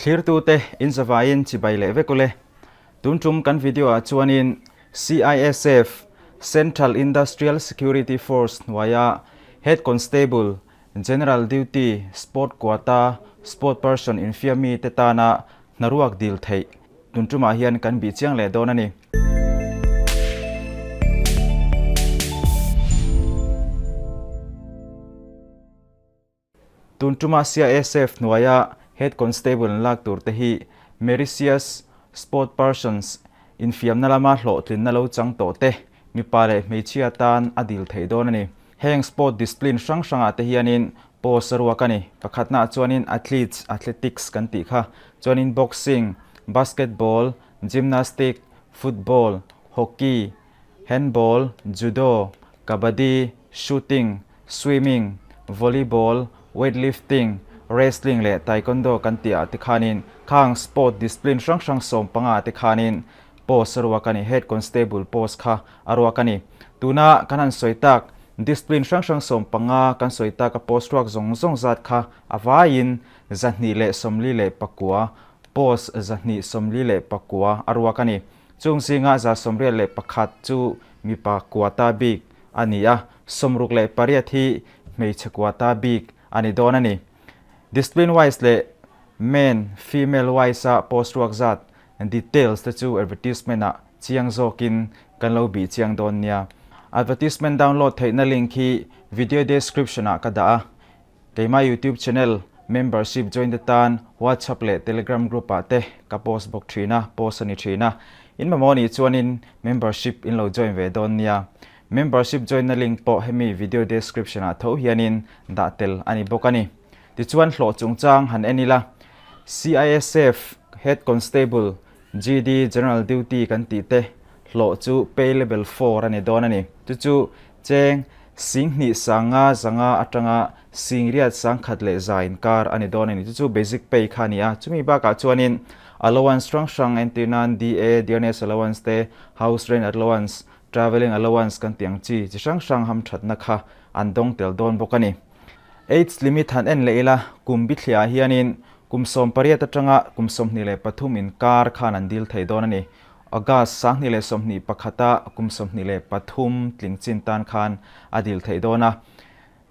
Thlirtute in zavaiin chibai leh vek ule. Tun tum kan video ah chuanin CISF, Central Industrial Security Force, hnuaia Head Constable, General Duty, Sport Quota, Sport Person infiammi te tana hnaruak dil theih tun tumah hian kan bih chiang leh dawn a ni. Tun tuma CISF hnuaia Head Constable an lak tur te hi Mauritius Sport Persons infiamna lama hlawhtlinna lo chang tawh te mipa leh hmeichhia tan a dil theih dawn a ni. Heng sport discipline hrang hrangah te hianin post a ruak a ni. Pakhatnaah chuanin athletes, athletics kan tih kha, chuanin boxing, basketball, gymnastic, football, hockey, handball, judo, kabaddi, shooting, swimming, volleyball, weightlifting, wrestling leh taekwondo kan tih ah te khanin khang sport discipline hrang hrang 15 ah te khanin post a ruak a ni, head constable post kha a ruak a ni. Tuna kan han sawi tak discipline hrang hrang 15 kan sawi tak a post ruak zawng zawng zat kha a vaiin 249 post 249 a ruak a ni. Chung zinga 181 chu mipa quota bik a ni a, 68 hi hmeichhe quota bik a ni dawn a ni. Discipline wise leh men, female wise a post ruak zat details te chu advertisement ah chiang zawkin kan lo bih chiang dawn nia. Advertisement download theihna link hi video description ah ka dah a, Keimah YouTube channel membership join te tan WhatsApp leh Telegram group ah te ka post bawk thin a, post a ni thin a. In mamawh nih chuanin membership in lo join ve dawn nia. Membership join na link pawh hemi video description ah tho hianin dah tel a ni bawk a ni. Tichuan hlawh chungchang han en ila, CISF Head Constable GD General Duty kan tih te hlawh chu pay level 4 a ni dawn a ni. Chu chu cheng 7500 atanga 8100 inkar a ni dawn a ni. Chu chu basic pay kha a ni a. Chumi bakah chuanin allowance hrang hrang entir nan DA, Dearness Allowance te, House Rent Allowance, Travelling Allowance kan tih ang chi chi hrang hrang hamthatna kha an dawng tel dawn bawk a ni. Age limit han en leh ila, kum bithliah ah hianin kum 18 atanga kum 23 inkar khan an dil thei dawn a ni. August 2021 a kum 23 tling chin tan khan a dil theih dawn a.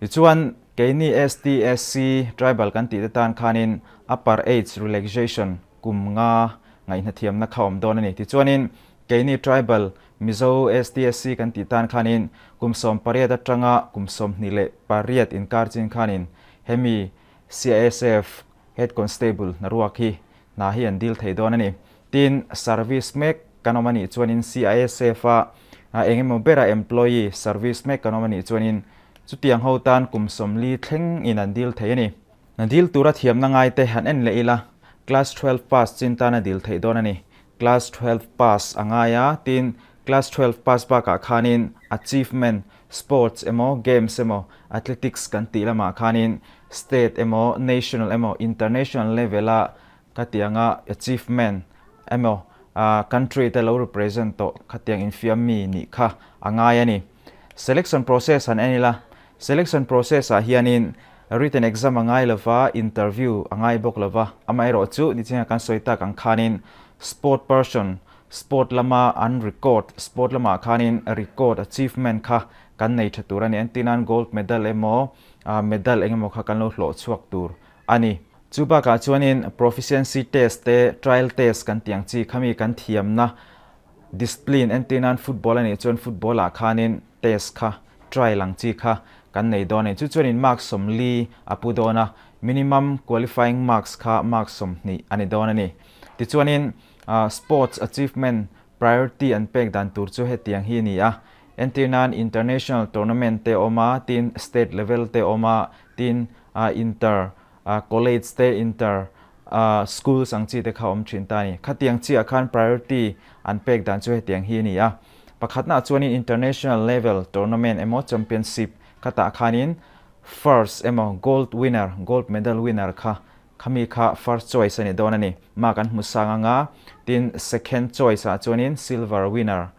Tichuan, keini ST, SC, Tribal kan tih te tan khanin upper age relaxation kum nga ngaihnathiamna kha awm dawn a ni. Tichuanin, keini Tribal Mizo STSC kan tih tan khanin kum 18 atanga kum 28 inkar chin khanin hemi CISF Head Constable hnaruak hi hna hi an dil thei dawn a ni. Tin, service mek kan awm a nih chuanin CISF a eng emaw bera employee service mek kan awm a nih chuanin chutiang ho tan kum 40 thleng in an dil thei a ni. Hna dil tura thiamna ngai te han en leh ila, Class 12 pass chin tan a dil theih dawn a ni. Class 12 pass a ngai a, tin Class 12 pass bakah khanin achievement, sports emaw, games emaw, athletics kan tih lamah khanin state emaw, national emaw, international level a khatianga achievement emaw country te lo represent tawh khatiang infiam mi nih kha a ngai a ni. Selection process han en ila, selection process ah hianin written exam a ngai lova, interview a ngai bawk lova, amaherawhchu nichinga kan sawi tak ang khanin sport person, sport lama an record, sport lamah khanin record achievement kha kan nei tha tur a ni. Entir nan gold medal emaw medal eng emaw kha kan lo hlawh chhuak tur a ni. Chu bakah chuanin proficiency test te trial test kan tih ang chi khami kan thiamna discipline entir nan football a nih chuan football ah khanin test kha trial ang chi kha kan nei dawn a ni. Chu chuanin mark 40 a pu dawn a, minimum qualifying marks kha mark 20 a ni dawn a ni. Tichuanin sports achievement priority an pek dan tur chu hetiang hi a ni a, entir nan international tournament te awm a, tin state level te awm a, tin inter college te inter schools ang chi te kha awm thin ta a ni. Khatiang chiah khan priority an pek dan chu hetiang hi a ni a. Pakhatnaah chuanin international level tournament emaw championship khatah khanin first emaw gold winner, gold medal winner kha khami kha first choice a ni dawn a ni. Mark an hmu sang anga, tin second choice ah chuanin silver winner,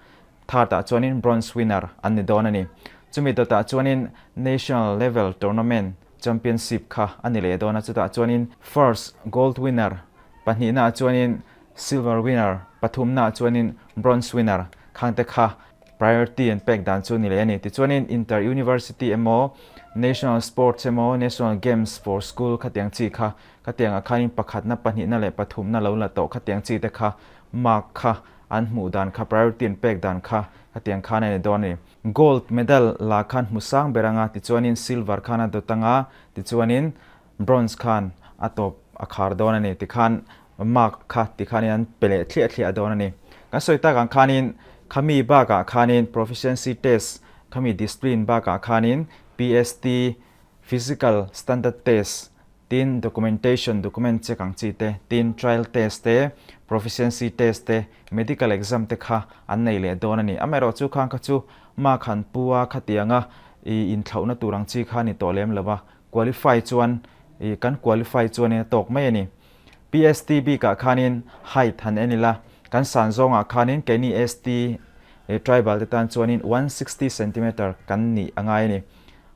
third ah chuanin bronze winner an ni dawn a ni. Chumi dawtah chuanin national level tournament championship kha a ni leh dawn a, chutah chuanin first gold winner. Pahnihnaah chuanin Silver winner, pathumnaah chuanin Bronze winner khangte kha priority an pek dan chu ni leh a ni. Tichuanin Inter University emaw, National Sports emaw, National Games for School khatiang chi kha khatiangah khanin pakhatna, pahnihna leh pathumna lo la tawh khatiang chi te kha mark kha an hmuh dan kha priority an pek dan kha khatiang khan a ni dawn a ni. Gold medal la khan hmu sang ber anga tichuanin silver khan a dawt anga tichuanin Bronze khan a tawp a khar dawn a ni tikhan mark kha tikhanin an pe leh thliah thliah dawn a ni. Kan sawi tak ang khanin khami bakah khanin proficiency test khami discipline bakah khanin PST physical standard test tin documentation document check ang chi te tin trial test te proficiency test te medical exam te kha an nei leh dawn a ni. Amaherawhchu khang kha chu mark han pu a khatianga ih inthlauhna tur ang chi kha a ni tawh lem lo va. Qualify chuan ih kan qualify chuanin a tawk mai a ni. PST bikah khanin height han en ila, kan san zawngah khanin keini ST tribal te tan chuanin 160 centimeter kan nih a ngai a ni.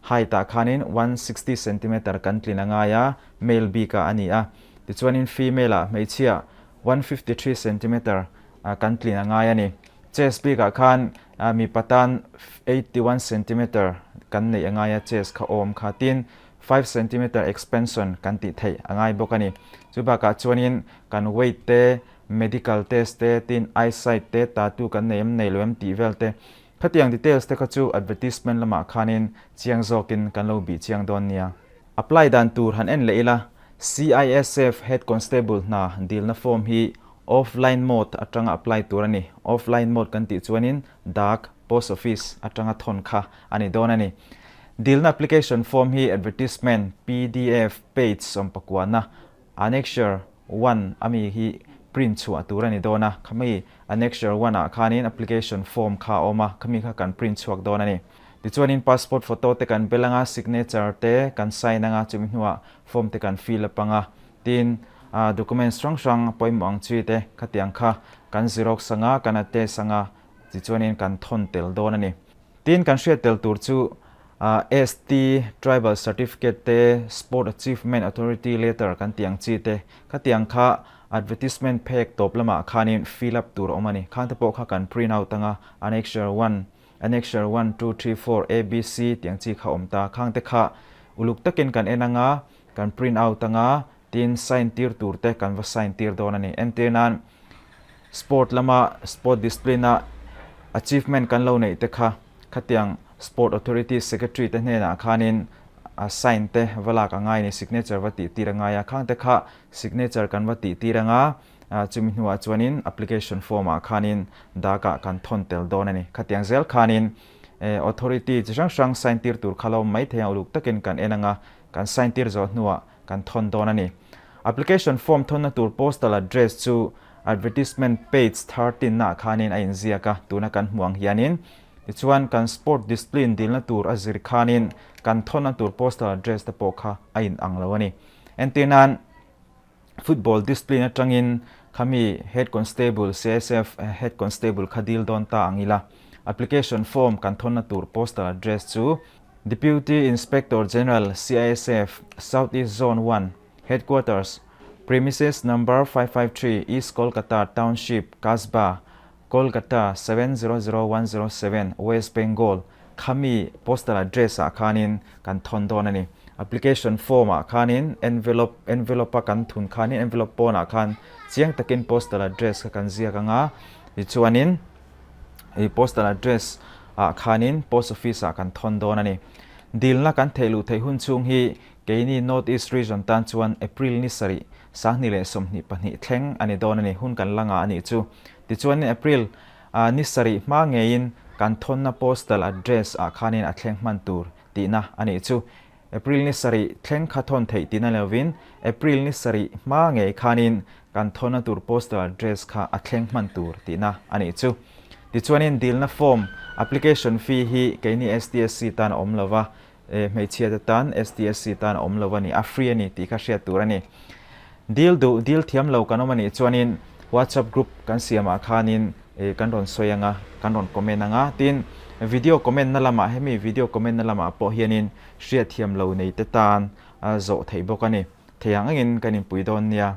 Height ah khanin 160 centimeter kan tlin a ngai a, male bikah a ni a. Tichuanin female ah hmeichhia 153 centimeter kan tlin a ngai a ni. Chest bikah khan mipa tan 81 centimeter kan neih a ngai a, chest kha awm kha tin 5 centimeter expansion kan tih theih a ngai bawk a ni. Chu bakah chuanin kan weight te, medical test te, tin eyesight te, tattoo kan nei em nei lo em tih vel te, khatiang details te kha chu advertisement lamah khanin chiang zawkin kan lo bih chiang dawn nia. Apply dan tur han en leh ila, CISF Head Constable hna dilna form hi offline mode atanga apply tur a ni. Offline mode kan tih chuanin dak, post office, atanga thawn kha a ni dawn a ni. Dilna application form hi advertisement, pdf, page sawmpakuana, Annexure one a mi hi print chhuah tur a ni dawn a, khami Annexure one ah khanin application form kha a awm a, khami kha kan print chhuak dawn a ni. Tichuanin passport photo te kan bel anga, signature te kan sign anga, chumi hnuah form te kan fill up anga, tin documents hrang hrang pawimawh ang chi te khatiang kha kan xerox anga, kan attest anga, tichuanin kan thawn tel dawn a ni. Tin kan hriat tel tur chu ST, Tribal Certificate te, Sport Achievement Authority letter kan tih ang chi te, khatiang kha advertisement phek tawp lamah khanin fill up tur a awm a ni. Khangte pawh kha kan print out anga Annexure one, Annexure one, two, three, four, A, B, C tih ang chi kha awm ta. Khangte kha uluk takin kan en anga, kan print out anga, tin sign tir tur te kan va sign tir dawn a ni. Entir nan Sport lama sport discipline a achievement kan lo neih te kha khatiang Sport Authority Secretary te hnenah khanin a sign te va lak a ngai a ni, signature va tih tir a ngai a, khang te kha signature kan va tih tir anga chumi hnuah chuanin application form ah khanin dak ah kan thawn tel dawn a ni. Khatiang zel khanin authority chi hrang hrang sign tir tur kha lo awm mai thei ang uluk takin kan en anga kan sign tir zawh hnuah kan thawn dawn a ni. Application form thawnna tur postal address chu advertisement page 13 ah khanin a inziak a, tuna kan hmuh ang hianin. Tichuan kan sport discipline dilna tur a zir khanin kan thawnna tur postal address te pawh kha a inang lo a ni. Entir nan football discipline atangin khami head constable, CSF head constable kha dil dawn ta ang ila. Application form kan thawnna tur postal address chu Deputy Inspector General, CISF, South East Zone One, Headquarters, Premises Number 553, East Kolkata Township, Kasba, Kolkata 700107, West Bengal, khami postal address ah khanin kan thawn dawn a ni. Application form ah khanin envelope envelope a kan thun khanin envelope pawnah khan chiang takin postal address kha kan ziak anga tichuanin I postal address ah khanin post office ah kan thawn dawn a ni. Dilna kan theih luh theih hun chhung hi keini North East Region tan chuan April ni sarih, 2022 thleng a ni dawn a ni, hun kan la ngah a nih chu. Tichuanin April ni sarih hma ngeiin kan thawnna postal address ah khanin a thleng hman tur tihna a nih chu. April ni sarih thleng kha thawn theih tihna lovin April ni sarih hma ngei khanin kan thawnna tur postal address kha a thleng hman tur tihna a nih chu. Tichuanin dilna form, application fee, hi keini STSC tan a awm lova, hmeichhia te tan STSC tan a awm lo a ni, a free a ni tih kha hriat tur a ni. Dil duh, dil thiam lo kan awm a nih chuanin WhatsApp group kan siamah khanin kan rawn sawi ang a, kan rawn comment ang a, tin video comment na lamah hemi video comment na lamah pawh hianin hriat thiam lo nei te tan a zawh theih bawk a ni. Thei ang angin kan inpui dawn nia.